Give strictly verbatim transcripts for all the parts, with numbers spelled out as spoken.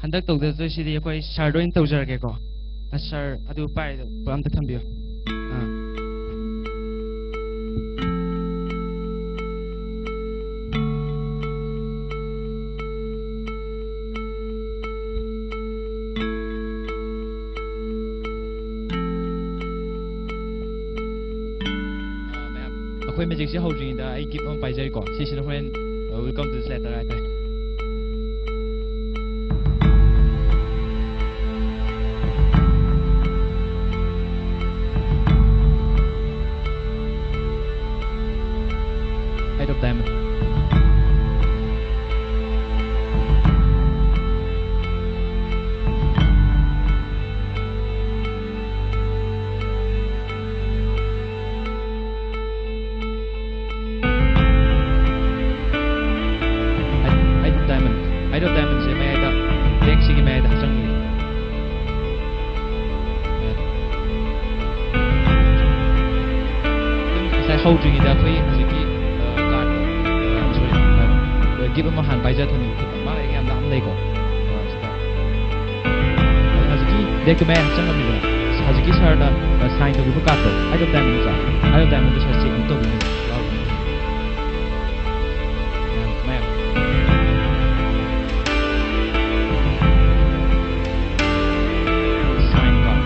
ꯍꯟꯗꯛ ꯇꯧꯗꯣꯏꯁꯤꯗꯤ ꯑꯩꯈꯣꯏ ꯁꯥꯔꯗ ꯑꯣꯏꯅ ꯇꯧꯖꯔꯒꯦꯀꯣ꯫ ꯑ, ꯁꯥꯔ, ꯑꯗꯨ ꯄꯥꯏꯗꯣ ꯄꯨꯔꯥ ꯑꯝꯇ ꯊꯝꯕꯤꯌꯨ꯫ ꯑꯥ꯫ ꯑꯥ, ꯃꯌꯥꯝ, ꯑꯩꯈꯣꯏ ꯃꯦꯖꯤꯛꯁꯦ ꯍꯧꯗ꯭ꯔꯤꯉꯩꯗ ꯑꯩ ꯒꯤꯐ ꯑꯃ ꯄꯥꯏꯖꯔꯤꯀꯣ꯫ ꯁꯤꯁꯤꯅ ꯍꯣꯔꯦꯟ, ꯑ, welcome to the letter ꯍꯥꯏꯇꯥꯔꯦ꯫ Eight of diamond. Eight, eight of diamond. Eight of diamondꯁꯦ ꯃꯌꯥꯏꯗ, deckꯁꯤꯒꯤ ꯃꯌꯥꯏꯗ ꯍꯥꯞꯆꯟꯕꯤꯌꯨ꯫ ꯑꯗꯨꯝ ꯉꯁꯥꯏ ꯍꯧꯗ꯭ꯔꯤꯉꯩꯗ ꯑꯩꯈꯣꯏ ꯍꯧꯖꯤꯛꯀꯤ, ꯑ, card, ꯑ, sorry, ꯑ, gift ꯑꯃ ꯍꯥꯟꯅ ꯄꯥꯏꯖ ꯊꯝꯃꯤꯕ ꯈꯨꯠꯇ꯫ ꯃꯥꯒ ꯑꯩꯒ ꯌꯥꯝ ꯂꯥꯞꯅ ꯂꯩꯀꯣ꯫ ꯑ, ꯁꯤꯗ꯫ ꯑꯗꯨ ꯍꯧꯖꯤꯛꯀꯤ deckꯇꯨ ꯃꯌꯥꯏ ꯍꯥꯞꯆꯟꯕꯤꯗꯣ꯫ ꯍꯧꯖꯤꯛꯀꯤ ꯁꯥꯔꯅ, ꯑ, sign ꯇꯧꯕꯤꯕ cardꯇꯣ, Eight of diamond ꯅꯠꯇ꯭ꯔꯥ? Eight of diamondꯗꯣ ꯁꯥꯔ check ꯑꯗꯨꯝ ꯇꯧꯕꯤꯌꯨ꯫ ꯌꯥꯎꯔꯕꯅꯤ꯫ ꯃꯌꯥꯝ, ꯃꯌꯥꯝ꯫ Sign card꯫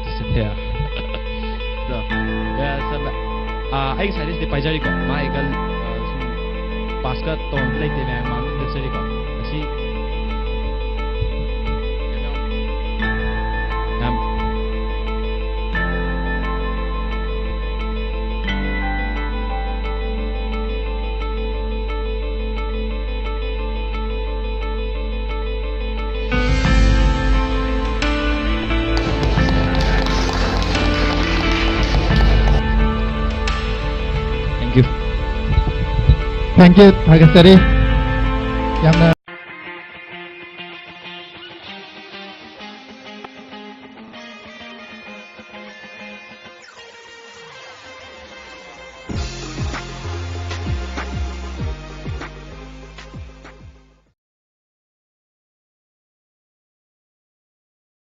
Disappear꯫ ꯑꯗꯣ, ꯑ, ꯁꯥꯔ, ꯑ, ꯑꯩ ꯉꯁꯥꯏꯗꯩ ꯁꯤꯗ ꯄꯥꯏꯖꯔꯤꯀꯣ꯫ ꯃꯥ ꯑꯩꯒ, ꯑ, ꯁꯨꯝ pass ꯀ ꯇꯧꯅꯕ ꯂꯩꯇꯦ ꯃꯌꯥꯝ ꯃꯥꯡꯗ ꯂꯦꯞꯆꯔꯤꯀꯣ꯫ ꯑꯁꯤ ꯌꯥꯝ Thank you꯫ Thank you, ꯊꯥꯒꯠꯆꯔꯤ꯫ ꯌꯥꯝꯅ